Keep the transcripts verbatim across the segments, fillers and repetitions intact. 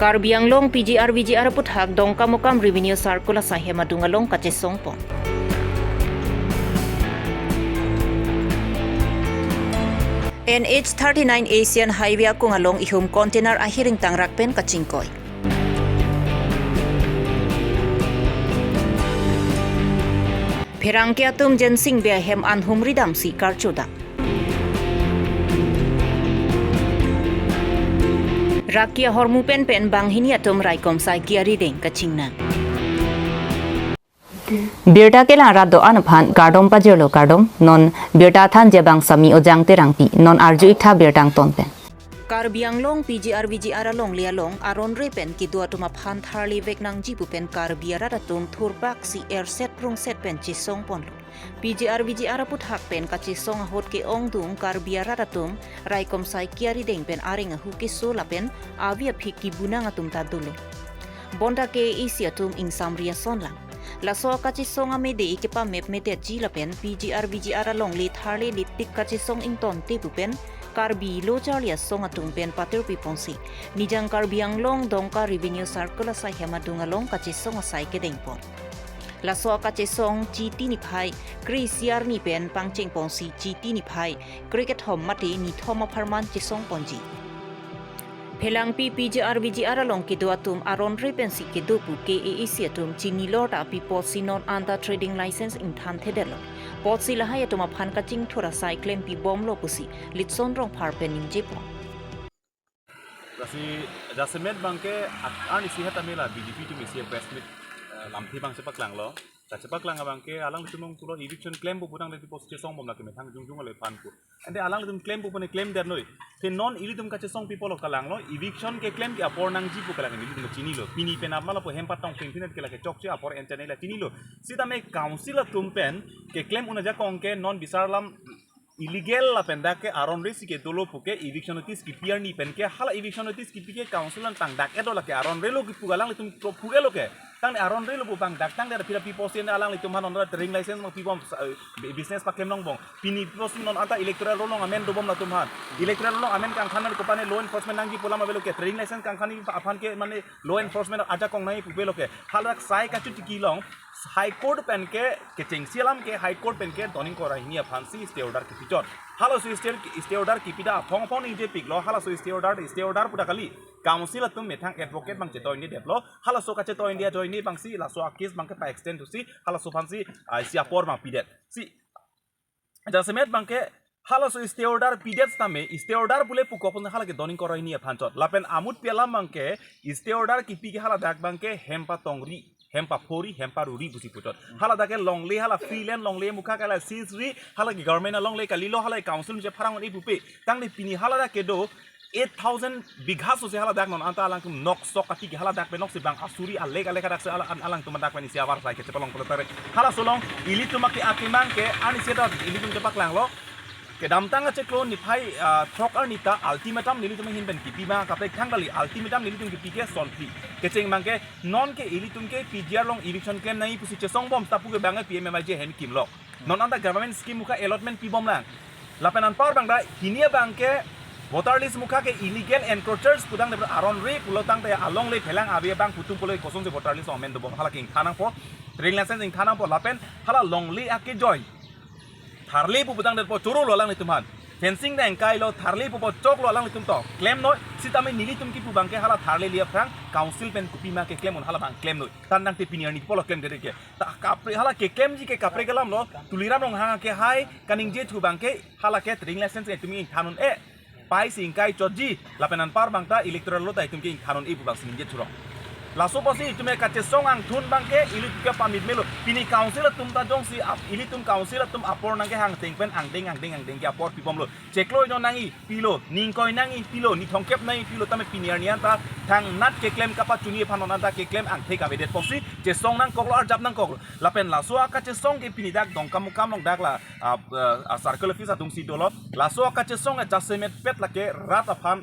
Karbi Anglong P G R V G R aputhak Dongkamukam Revenue Circle asai hem adung along kachesong pon. N H thirty-nine Asian Highway akung along ihum container ahiring tangrak pen kachingkoi. Pherangke atum Jensing Bey ahem anhumri damsi karcho dam. Raki ahormu pen pen banghini atum raikom saikia rideng kachingnang. Birta kelang rat do-an aphan kardom pajirlo kardom, non birta thanji abang Sami Ojang Terangpi, non arju-ik tha birta angton pen. Karbi Anglong P G R V G R alongle along aron re pen kedo atum aphan tharle vek nangji pu pen Karbi arat atum thurbaksi erset prungset pen chesong ponlo. P G R V G R aputhak pen kachesong ahut ke-ongdung Karbi arat atum raikom saikia rideng pen areng ahu keso lapen avi aphik kibunang atum ta dolo. Bonta K A A C atum ingsamri ason lang. Laso akachesong amede kepamep medetji lapen P G R V G R alongle tharle lipik kachesong ingtonte pu pen Karbi lo charli asong atum pen patirpi ponsi Nijang Karbi Anglong Dongka Revenue Circle asai hem adung along kachesong asai kedeng pon. Laso akachesong Chiti niphai kre-isi arni pen pangcheng ponsi Chiti niphai kre-kethom mate nithom apharman chesong ponji. Phelangpi P G R V G R along kedo atum aron re pensi kedo pu K A A C atum chinilo, ta pi apotsi non anta trading license ingthan thedetlo. Apotsi lahai atum aphan kachingthur asai klempi bomlo pusi Litson Rongphar pen ningje pon. Lasi jasemet abangke ak-, arnisi het amela B J P atum isi press meet, eh, lamthe abang chepaklanglo. Kachepaklang abangke alanglitum pulo eviction klempo pu tangte pi apotsi chesong bom lake methang jongjong ale aphan pu. Ante alanglitum klempo pu ne klemdetnoi. Te non ilitum kachesong pi apotlo kalanglo, eviction keklem ke apor nangji pu kalang ilitum chinilo. Pini pen apmala pu hem patong pin pinet ke lake chokche apor enchane la chinilo. Sitame council atum pen keklem un ajakong ke non bisar alam illegal lapen dak ke aron re si kedolo puke eviction notice kipi arni pen ke hala eviction notice kipi ke council an tangdak edo lake aron re lo kipu alanglitum pro puke lo ke. Tangte aron re lo pu bang dak tangte pira pi apotsi ne alanglitum aphan non trading license ma pi bom sa-, eh, business paklem nongbong. Pini pi apotsi non anta electoral roll along amen dobom latum aphan. Electoral roll along amen kangthan kopane law enforcement nangji pu alam avelo ke trading license kangthan aphan ke mane law enforcement ajakong nai pupe lo ke. Hala sai kachutiki along High Court pen ke kechengsi alam ke High Court pen ke doning kora hini aphansi stay order kipichot. Halaso stay, stay order kipida aphong aphong ningjepiklo, halaso stay order, stay order pu ta kali. Council atum methang advocate abang chetoi ni detlo, halaso kachetoi ni ajoine abangsi laso a-case abangke pa-extend thusi, halaso aphansi, ah, isi apor abang pidet. Si, jasemet abangke halaso stay order pidet tame, stay order pule pu kopon hala ke doning kora hini aphan chot. Lapen amut pi alam abangke, stay order kipi ke hala dak abangke hem patongri, hem paphori, hem paruri pusi puchot. Hala dak ke longle, hala free land longle mukha ke hala seized ri, hala ke government alongle kalilo, hala ke council muje pharang un-e pupe. Tangte pini hala dak kedo eight thousand bigha so se hala dak non anta alangtum nok sok ati ke hala dak pen nok si bang asuri alek alek dak se ala-, an-, alangtum dak pen isi avar sai kechepalong pulo tare. Halaso along ilitum ake akemang ke arnisi ta ilitum chepaklanglo. Kedamtang achiklo niphai, ah, throk arni ta ultimatum nelitum ahin pen kipi ma kaprek thang kali, ultimatum nelitum kipi ke sonphli. Kecheng abangke non ke ilitum ke P G R along eviction klem nai pusi chesong bom ta puke abangke P M M I G hem kimlo. Non anta government scheme mukha allotment pi bom lang. Lapen anpar abang ta hini abangke voter list mukha ke illegal encroachers pu tangte aron re pulo tangte alongle phelang ave abang pu atum pulo kosonsi voter list amen dobom hala ke ingthan nangpo. Trading license ingthan nangpo lapen hala longle akejoi tharle pu pu tangte po chorolo alanglitum aphan. Fencing ta ingkailo, tharle pu po choklo alanglitum to. Klemnoi, sitame nelitum kipu abangke hala tharle li aphrang council pen kopi ma keklem un hala abang klemnoi. Tangte pini arni pulo klemdet ke. Ta kaprek hala keklemji ke kaprek alamlo, Tuliram Ronghang ke hai kaningje thu abangke hala ke trading license ke itum ingthan un-e. Paisi ingkai chotji, lapen anpar abang ta electoral roll ta itum ke ingthan un-e pu abangsi ningje thurong. Laso apotsi itum ke kachesong angthun abangke ilitum ke permit melo. Pini council atum ta jongsi ap-, ilitum council atum apor nangkehang ateng pen angdeng angdeng angdeng ke apor pibomlo. Chiklo jon nangji pilo, ningkoi nangji pilo, nithomkep nangji pilo, tame pini arni anta thangnat keklem kapachuni aphan non anta keklem angthek avedet apotsi chesong nangkoklo, arjap nangkoklo. Lapen laso akachesong ke pini dak Dongkamukam along dak la, ah, ah, circle office adungsi dolo. Laso akachesong ke jasemet pet lake rat aphan,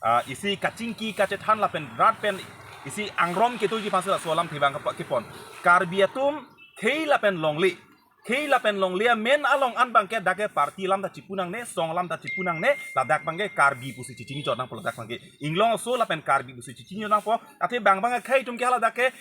ah, isi kachingki kachethan lapen rat pen isi angrom kedoji aphansi laso alamthe abang kapa-, kepon. Karbi atum khei lapen longle Khei lapen longle amen along an abangke dak ke party alam ta chipu nangne, song alam ta chipu nangne, ladak abangke Karbi pusi chechini jor nangpo ladak abangke. Inglong aso lapen Karbi pusi chechini jor nangpo, athe bang bang akhei atum ke hala dak ke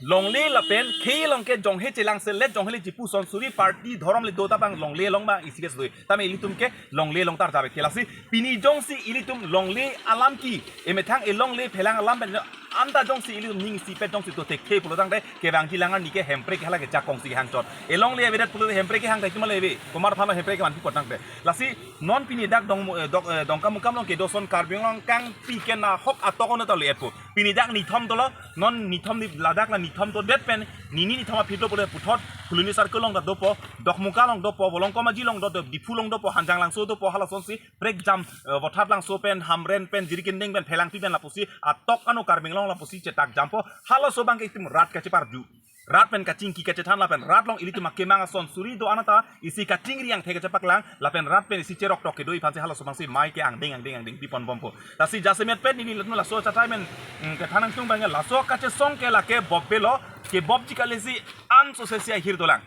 longle lapen khei along ke jonghe chelang selet jonghe le chipu son suri party dhorom le do ta bang longle along bang isi ke sudoi. Tame ilitum ke longle along tarjap ke lasi pini jongsi ilitum longle alam ke emethang elongle phelang alam pen anta jongsi ilitum ning isi pet jongsi to thekthe pulo tangte kevangji lang arni ke Hemprek hala ke jakong si hangchot. Elongle avedet pulo Hemprek ke hangthai chuma leve. Komat aphan lo Hemprek ke vanpi kot tangte. Lasi non pini dak dong, eh, dok, eh, Dongkamukam along kedo ason Karbi Anglong kangpi ke nahok atok ono ta le-etpo. Pini dak nithom dolo, non nithom ni ladak la nithom dodet pen, nini nithom aphi dopo le puthot, Phuloni Circle along ta dopo, Dokmoka along dopo, Volongkom Aji along dopo, Diphu along dopo, Hanjanglangso dopo, halasonsi, prekjam, eh, Vothatlangso pen, Hamren pen, Jirikindeng pen, Phelangpi pen lapusi, atok ano Karbi Anglong lapusi chetak jampo, halaso abangke itum rat kacheparju. Rat pen kachingki kachethan lapen rat along ilitum akemang ason suri do anata isi kachingri angthek kachepaklang lapen rat pen isi cherok tok kedo aphansi halaso abangsi mai ke angdeng angdeng angdeng pipon bompo. Lasi jasemet pen neli latum laso achatai men, mm, kethan nangtung abangke laso kachesong ke lake bobbe lo, kebobji kali si an so sesi ahir dolang.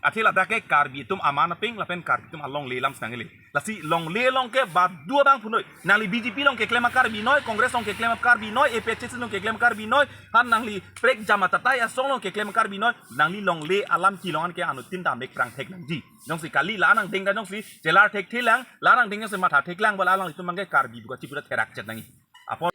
Athe ladak ke Karbi atum aman apeng lapen Karbi atum alongle alam si nangle. Lasi longle along ke badu abang punoi. Nangli B J P along keklem a-Karbi noi, Congress along keklem a-Karbi noi, A P H L C along keklem a-Karbi noi, han nangli prekjam atatai asong along keklem a-Karbi noi, nangli longle alam kelong an ke anuttin ta mek prang thek nangji. Jongsi kali la nangdeng ta jongsi chelar thekthe lang, la nangdeng jongsi matha thek lang, bala alanglitum abangke Karbi buka chipu ta therak chet nangji. Apot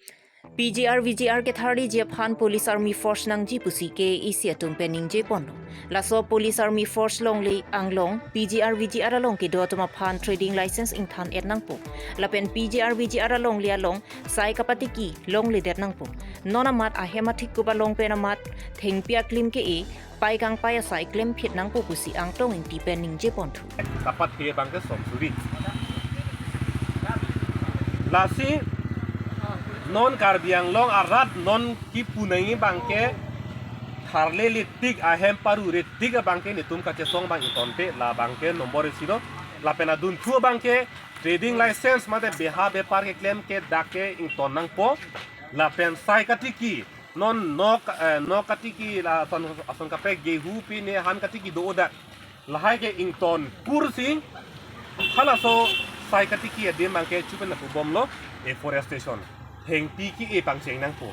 P G R V G R ketharliji aphan Police Army Force nangji pusi K A A C atum pen ningje ponlo. Laso Police Army Force longle anglong P G R V G R along kedo atum aphan trading license ingthan-et nangpo. Lapen P G R V G R alongle along sai kapatiki longledet nangpo. Non amat ahem athikup along pen amat thengpi aklim ke-e pai kangpai asai klemphit nangpo pusi Angtong Ingti pen ningje ponthu. Kapathe abangke som suri. Lasi non Karbi Anglong arat non kipu nangji abangke tharle letik ahem parure tik abangke netum kachesong abang ingtonte la abangke nombor isi lo lapen adunthu abangke trading license mate beha bepar keklem ke dak ke ington nangpo lapen sai katiki non nok, eh, nok katiki la ason, ason kaprek gehu pine han katiki do-o dak. Lahai ke ington kursi halaso sai katiki adim abangke chupen na pubom lo afforestation. Thengpi ke-e pangcheng nangpo.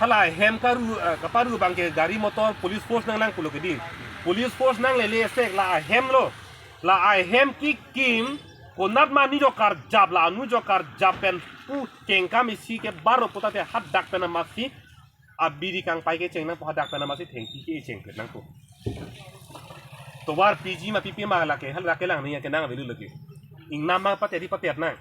Hala ahem karu, eh, kaparu abangke gari motor police force nang nangpo lo kedi. Police force nanglele sek la ahem lo. La ahem kekim konat ma ni jo karjap la anu jo karjap pen pu kengkam isi ke baro putate hadak pen amatsi abiri kangpai kecheng nangpo hadak pen amatsi thengpi ke-e chengpet nangpo. Tovar piji ma pipi ma lake hal lake lang ni ke nang avelu lake. Ingnam ma pate di patet nang.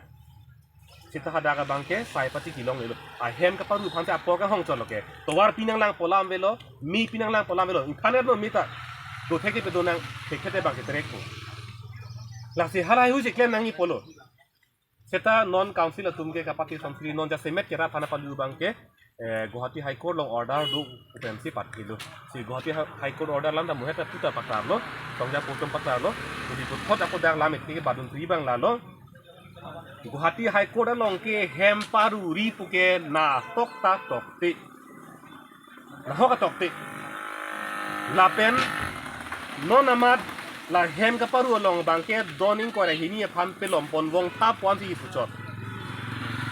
Seta hadak abangke sai pati kelonglelo. Ahem kaparu aphansi apor kanghong chotlo ke. Tovar pi nanglang pu alam avelo, mi pi nanglang pu alam avelo. Ingthan-et non mita. Dothek kepedo nang, thekthe abangke terekpo. Lasi halahai husi klem nangji pulo. Seta non council atum ke kapathe som suri non jasemet ke rat aphan palu abangke, eh, Guwahati High Court along order do pu pensi pathelo. Si Guwahati Hi-, High Court order alam ta muhet ta puta paklarlo, songja pu atum paklarlo. Jadi puthot ako dak lam iti ke badun tu abang lalo. Guwahati High Court along ke hem paruri pu ke na tokta tokte. Nahok atokte. Lapen non amat la hem kaparu along abangke don ingkoi ra hini aphan pelom pon vong ta puan si ipuchot.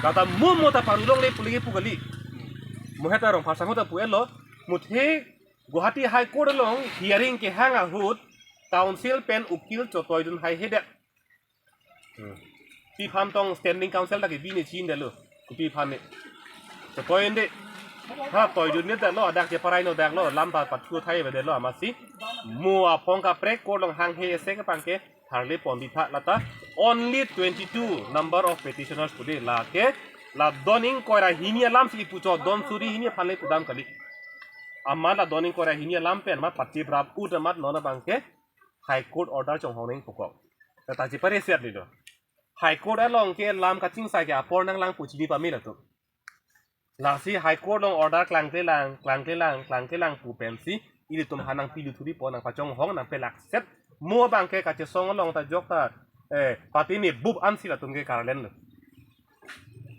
Lata mo mo ta paru longle pu lake pu kali. Muhet ta Rongphar sangho ta pu-etlo. Muthe Guwahati High Court along hearing kehang ahut council pen ukil chotoidun haihedet. Hmm. Pi aphan tong standing council ta kebi ne chin detlo. Pi aphan ne. Chotoi-un-e. Ha toidun-e detlo, adak cheparai no daklo, lam ta pathu thai avedetlo amatsi. Mo aphong kaprek court along hanghe isi ke abangke tharle pon ditha lata. Only twenty-two number of petitioners today lake. La don ingkoi ra hini alam si ipuchot don suri hini aphan le pudam kali. Amat la don ingkoi ra hini alam pen amat pachiprap ut amat non abangke High Court order chonghong nangpo kok. Tata chepare siat ni do. High Court along ke lam kachingsai ke apor nanglang pu chini pame latum. Lasi High Court along order klangklelang, klangklelang, klangklelang pu pensi ilitum ha nangpilu thuri po nangpachonghong nangpelakset. Mo abangke kachesong along ta jok ta, eh, pati ni bup ansi latum ke karlen lo.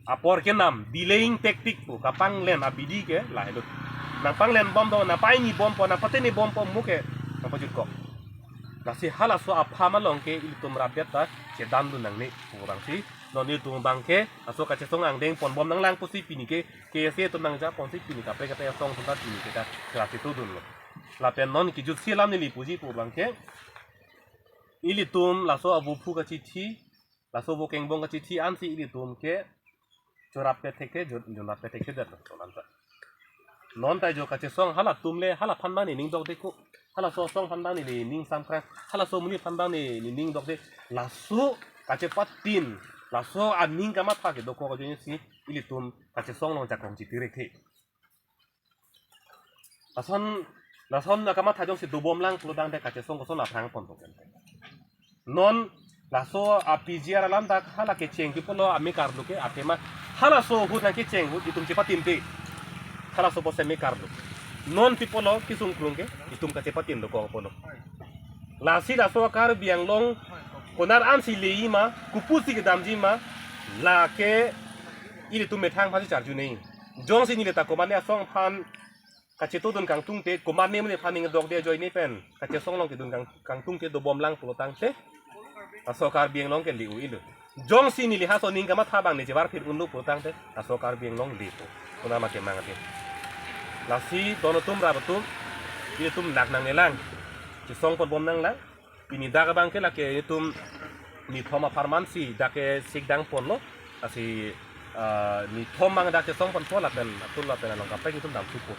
Apor kenam, delaying tactic pu, kapanglen abidi ke lahelo. Nangpanglen bompo, nangpaini bompo, nangpatini bompo mo ke, nangpajut kok. Lasi halaso aphan along ke ilitum rapdet ta chedandun nangne pu abangsi. Non ilitum abangke laso kachesong angdeng ponbom nanglang pusi pini ke K S A atum nangjaponsi pini kaprek kaprek asong atum ta pini ke ta kachitudunlo. Lapen non kejutsi alam neli puji pu abangke ilitum laso avophu kachithi, laso vo kengbong kachithi ansi ilitum ke chorap pethek ke, jun-, junrap pethek ke det lo, tolan ta. Non ta jo kachesong halatum le, halaphan bang nening dokdeko. Halaso asong aphan bang neli ning samkra, halaso amonit aphan bang ne, nening dokde. Laso kachepatin, laso aning kamatha ke dokok ajoine si ilitum kachesong along jakong chitirik he. Lason, lason akamatha jongsi dobomlang pulotangte kachesong koson aphrang pon token. Non laso a P G R alam dak hala kecheng pi pulo ame karlu ke atema halaso ahut nangkecheng ahut itum chepatinte. Halaso apotsi ame karlu. Non pi pulo kesung krung ke itum kachepatin dokok pulo. Lasi laso Karbi Anglong konat ansi leji ma, kopusi kedamji ma, lake ilitum methang aphansi charju nangji. Jongsi neli ta komatne asong aphan kachetudun kangtungte, komatne amonit aphan ning dokde ajoine pen kachesong along kedun kang, kangtungte dobomlang pulotangte laso Karbi Anglong ke le-o-ilo. Jongsi neli halaso aning kamatha bang ne chevarphit unlo pulotangte laso Karbi Anglong lepo. Konat ma kemang ate. Lasi don atum rap atum, ilitum nak nangnelang, chesong ponbom nanglang. Pini dak abangke lake itum nithom apharman si dak ke sikdang ponlo. Lasi, ah, nithom abang dak chesong ponpo lapen atul lapen along kaprek itum damthupo.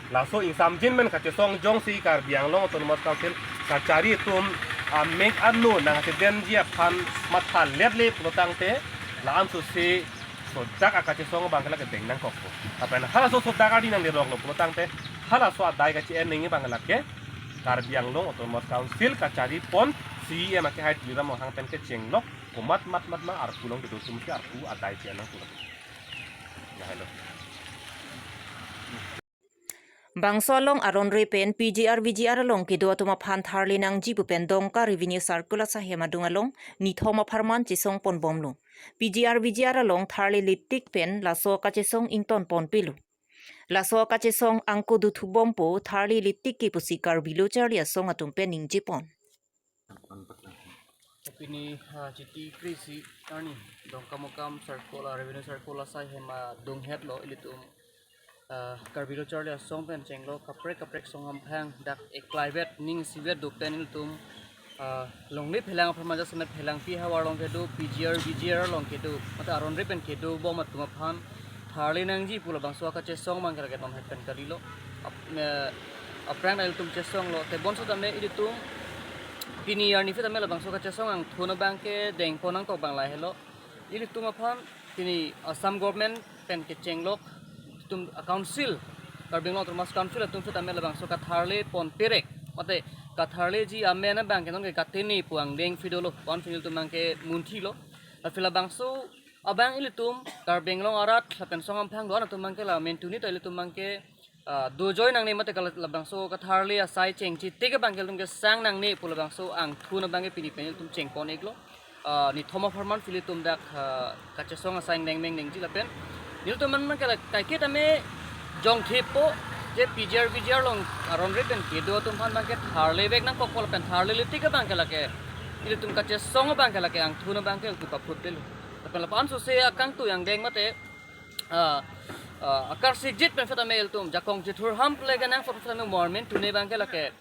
Laso ingsamjin pen kachesong jongsi Karbi Anglong Autonomous Council kachari atum amek ano nangchedenji aphan matha letle pulotangte la-an sose sodak akachesong abangke lake deng nangkokpo. Lapen halaso sodak arni nangleroklo pulotangte halaso adai kachi-en nangji abang lake Karbi Anglong Autonomous Council kachari pon C E M akehai Tuliram Ronghang pen kechenglok komat mat mat ma arpu along kedo atumsi arpu adai chi-en nangkoklo. Ya, hello. Bangso along aron re pen P G R V G R along kedo atum aphan tharle nangji pu pen Dongka Revenue Circle asai hem adung along nithom apharman chesong ponbomlo. P G R V G R along tharle letik pen laso kachesong ington ponpelo. Laso kachesong angko dothu bompo, tharle letik ke pusi Karbi Lo Charli Asong atum pen ningjepon. Pini, ah, Chiti kre-isi arni Dongkamukam Circle, ah, Revenue Circle asai hem adung hetlo ilitum, ah, Karbi Lo Charli Asong pen chenglok kaprek kaprek asong amphang dak eklaivet ning isivet do pen ilitum, ah, longle phelang apharman jasemet phelangpi ahavar along kedo, P G R V G R along kedo, mate aron re pen kedo bom atum aphan tharle nangji pu labangso akachesong abangke lake non het pen kalilo. Ap-, eh, aphrang ilitum chesonglo, tebonsetame ilitum pini arni aphi tame labangso kachesong angthun abangke dengpon nangkok abang lahelo. Ilitum aphan pini Assam government pen kechenglok itum a council, Karbi Anglong Autonomous Council atum aphi tame labangso katharle ponperek, mate katharleji amen abangke nonke katene pu angdeng aphi dolo, pu-an aphi ilitum abangke munthilo. Aphi labangso abang ilitum Karbi Anglong arat lapen asong amphang do-an atum abangke la mentuni ta ilitum abangke, ah, dojoi nangne mate kala-, labangso katharle asai chengchi tik abangke ilitum kesang nangne pu labangso angthun abangke pini pen ilitum chengpon iklo. Ah, nithom apharman si ilitum dak, ah, kachesong asai neng meng nengji lapen nelitum aphan abangke la kaiketa me jongthepo je P G R V G R along aron re pen kedo atum aphan abangke tharle vek nangkokpo lapen tharle letik abangke lake ilitum kachesong abangke lake angthun abangke ilitum paphutpelo. Lapen lapu-an sose akangtui angdeng mate, ah, ah, akarsikjit pen aphi tame ilitum jakong chethur ham pule ke nangkok aphi tame mormen tune abangke lake,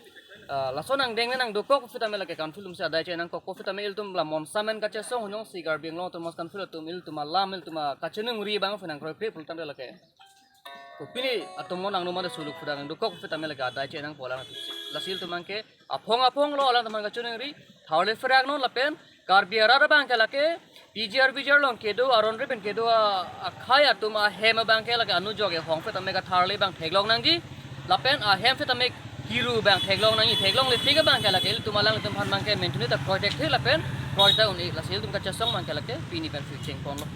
ah, lason angdeng le nangdokok aphi tame lake council atumsi adai che nangkokpo aphi tame ilitum la monsamen kachesong hunong si Karbi Anglong Autonomous Council atum ilitum alam ilitum akachiningri abang aphi nangkroikre pulotangte lake kopine atum mo nangno mate suluk phudak nangdokok aphi tame lake adai che nangpo alanglitum si. Lasi ilitum abangke aphong aphong lo alangtum aphan kachiningri, tharle pherak non lapen Karbi arat abangke lake P G R V G R along kedo aron re pen kedo a, akhei atum ahem abangke lake anujok ehong aphi tame katharle abang theklong nangji lapen ahem aphi tame kiru abang theklong nangji, theklongle tik abangke lake ilitum alanglitum aphan abangke mentuni ta kroithekthe lapen kroita un-e, lasi ilitum kachesong abangke lake pini pen phi chengponlo.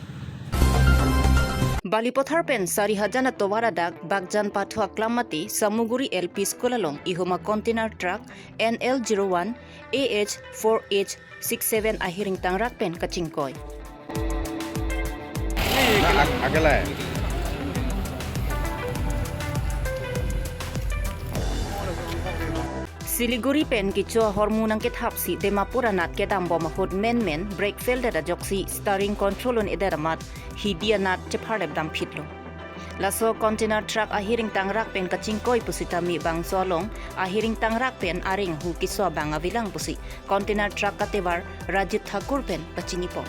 Balipathar pen Sarihajan atovar adak Bakjan Pathu aklam mate Samuguri L P School along ihum a container truck N L zero one A H four H six seven ahiring tangrak pen kachingkoi. Na, ag-, agala hai. Siliguri pen kecho ahormu nangkethapsi Dimapur anat kedambom ahut menmen brake fail det ajoksi steering control un-edet amat hidi anat chepharlep damphitlo. Laso container truck ahiring tangrak pen kachingkoi pusitame bangso along ahiring tangrak pen areng ahu keso abang avelang pusi container truck katevar Rajit Thakur pen pachinipon.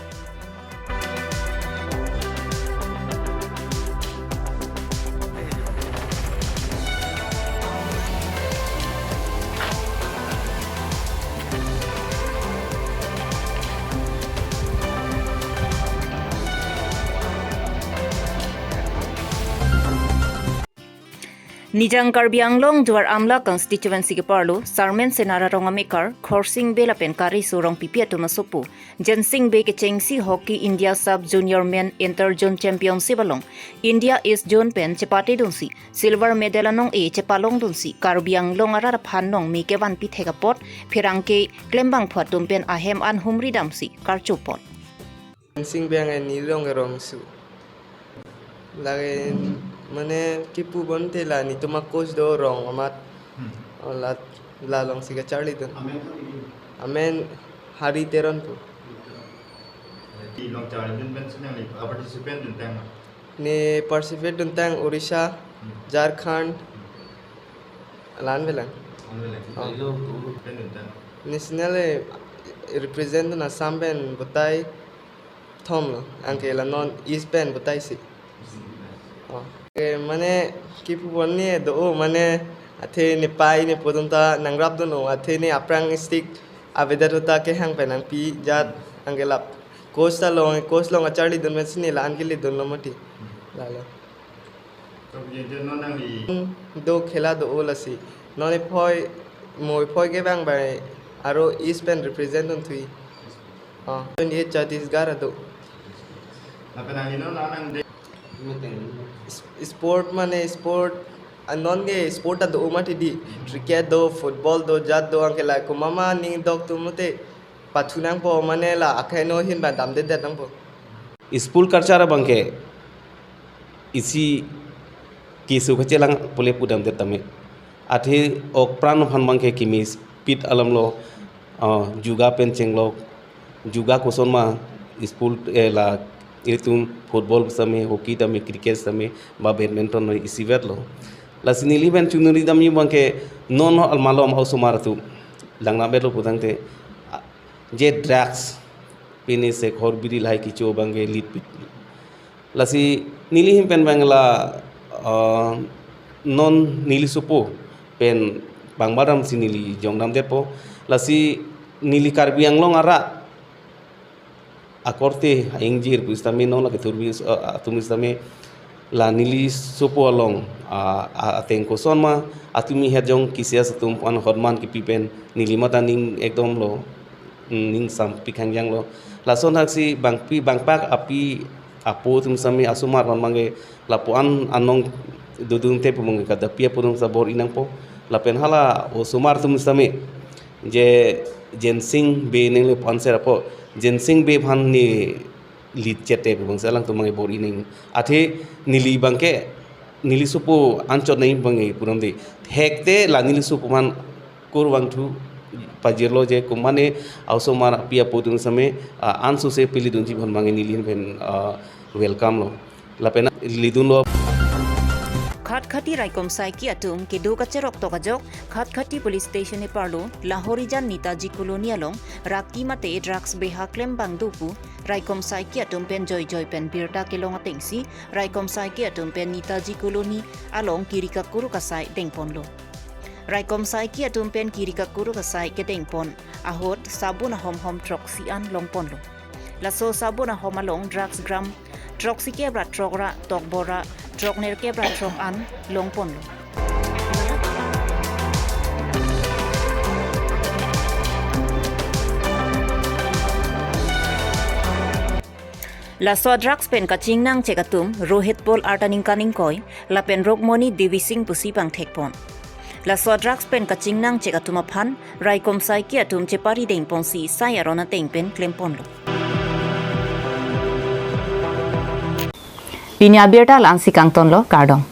Nijang Karbi Anglong Duar Amla constituency keparlo Sarmen Sena Rarong amekar Khorsing Bey lapen Kariso Rongpipi atum asopo Jensing Bey kechengsi Hockey India Sub Junior Men Inter Zone Championship along India East Zone pen chepatedunsi silver medal anong-e chepalongdunsi Karbi Anglong arat aphan nongme kevanpi thek apot pherangke klembangphu atum pen ahem an humri damsi karchopon. Jensing Bey ange neli rong kerong su. Lake mane kipu bonte la netum acoach do rong amat. Hmm. O la, la alongsi kacharlidun. Amen. Amen Hari Teron pu. Di long charlidun pen si nangli a-participate duntang ma? Ne participate duntang Odisha, Hmm. Jharkhand, Hmm. la-an avelang. La-an avelang. Oh. Pen duntang. National, eh, represent dun Assam pen batai thomlo, anke la non East pen batai isi. Oh. Eh, mane kipu bonni do-o mane athe ne pai ne po atum ta nangrapdun-o, athe ne aphrang stick avedet ahut ta kehang pen nangpi jat anke lap coach ta long, coach long kacharlidun pen si ne la-an kelidunlo mati. Lalo. To je je non nangli. Hmm, do khela do-o lasi. Non ephoi mo ephoi kevang bai aro East pen represent dunthui. Ah, twenty-eight Chhattisgarh ado. Lapen nangli non nang de. S-, sport mane sport, ah, non ke sport ta do-o mati di. Cricket do, football do, jat do, anke la komat ma ning dok atum mate pathu nangpo mane la akhai no ahin ba damdedet nangpo. School culture abangke isi keso kachelang pule pudamdet tame. Athe ok pran aphan abangke kimi speed alamlo, ah, juga pen chenglok, juga koson ma school, eh, la ilitum football sitame, hockey tame, cricket sitame, ba badminton isivetlo. Lasi neli pen chunuri damji abangke non almalom a-osomar atum langdamvetlo putangte, ah, je drugs pini sekhor biri lahai kecho abangke litpit. Lasi neli ahin pen abang la, ah, non neli sopo pen bang baram si neli jongdamdetpo. Lasi neli Karbi Anglong arat akorte a-ingjir pusitame non la kethurbi, ah, atum sitame la neli sopo along, ah, ah, ateng koson ma atumi het jong kisias atum an hotman kipi pen neli mata ning ekdom lo, mm, ning sampik hangjang lo. Lason haksi bangpi bangpak api apo atum sitame asomar ron mangke lapu-an anong dodun te pu mangke kadapi apo atum sa bor-i nangpo. Lapen hala osomar atum sitame je Jensing Bey neng le panser apo Jensing Bey aphan ne lit chete pu bangsi alangtum mangke bor-i neng. Athe neli abangke neli sopo anchot nai abangke pudamde. Thekte la neli sopo aphan kurvangthu pajirlo je komat ne a-osomar api apo atum sitame, ah, ansose pilidunji aphan mangke neli pen, ah, welcome lo. Lapen lidunlo. Khatkhati raikom saiki atum kedo kacherok tok ajok Khatkhati Police Station eparlo Lahorijan Netaji Colony along raki mate drugs beha klembang do pu raikom saiki atum pen joijoi pen birta kelong atengsi raikom saiki atum pen Netaji Colony along kiri kakuruk asai dengponlo. Raikom saiki atum pen kiri kakuruk asai kedengpon ahut sabun ahomhom throksi an longponlo. Laso sabun ahom along drugs gram throksi kep ra throk ra tokbor ra throk nerkep ra throk an longponlo. Laso drugs pen kachingnang chek atum Rohit Paul arta ningkan ingkoi lapen Rukmoni Devi Singh pusi pangthekpon. Laso drugs pen kachingnang chek atum aphan raikom saiki atum chepari dengponsi sai aron ateng pen klemponlo. Pini abirta la-ansi kangtonlo, kardom.